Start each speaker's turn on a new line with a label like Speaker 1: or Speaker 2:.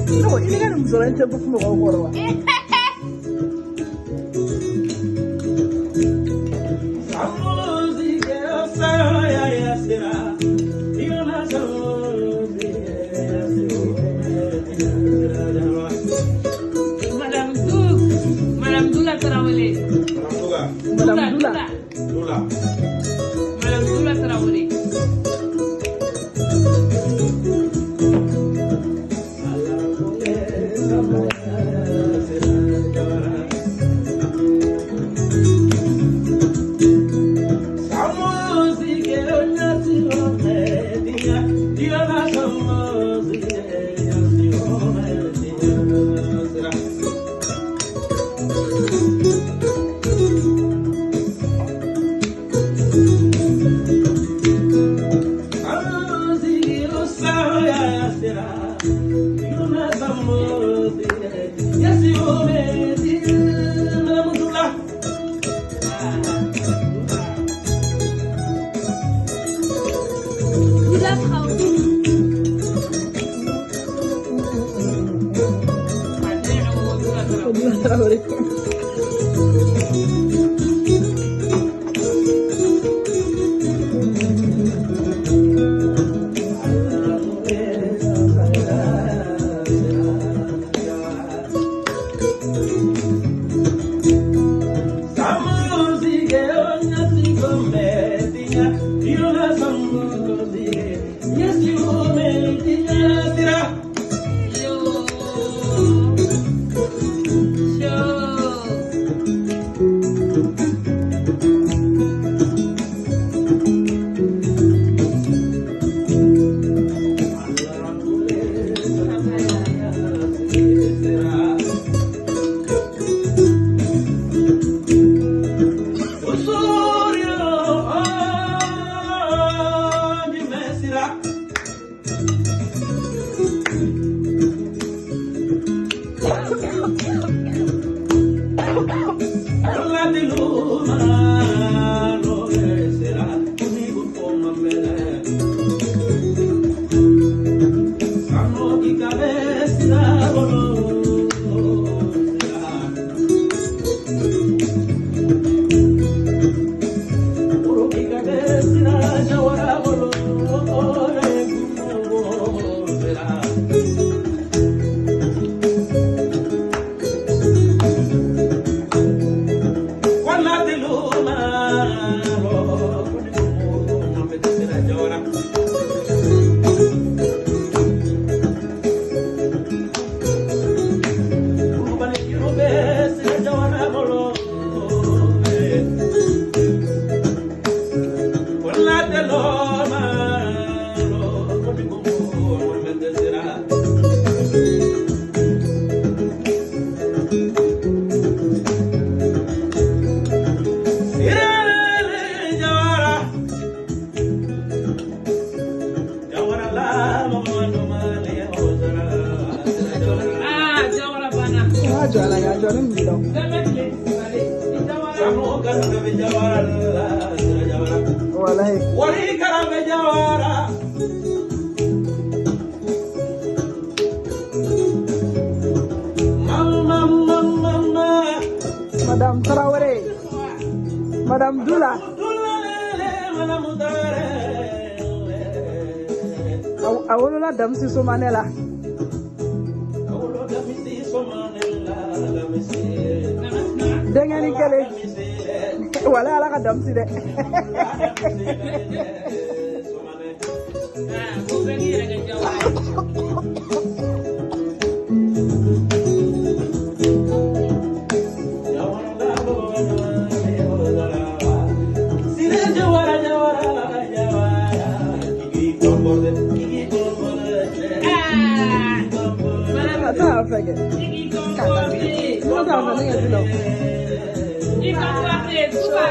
Speaker 1: Ne ko i ka nin musɔrɔ in tɛ bɔ mɔgɔw kɔrɔ wa?
Speaker 2: Madame Dou, Madame Doula Traoré.
Speaker 1: Madame Doula.
Speaker 2: Doula. Madame Doula Traoré. Doula Traoré. Doula
Speaker 1: Doula
Speaker 2: Traoré.
Speaker 1: Traoré.
Speaker 2: Yo. Show. Ah, Jawara Bana.
Speaker 1: A jɔ a la, a jɔlen b'i la.
Speaker 2: Bɛɛ bɛ tile sibale. Ni Jawara.
Speaker 1: Walayi. Madame Traoré. Madame Doula. A wolola Damisi Somanɛ la. Denkɛnin kelen. Walayi Ala ka Damisi dɛ.
Speaker 2: Ah, ko bɛɛ k'i yɛrɛ kɛ Jawara ye. Ah,
Speaker 1: A t'a fɛ kɛ.
Speaker 2: I k'i comporter.
Speaker 1: Ne t'a fɛ ne ka di la.
Speaker 2: I comporter, Touba.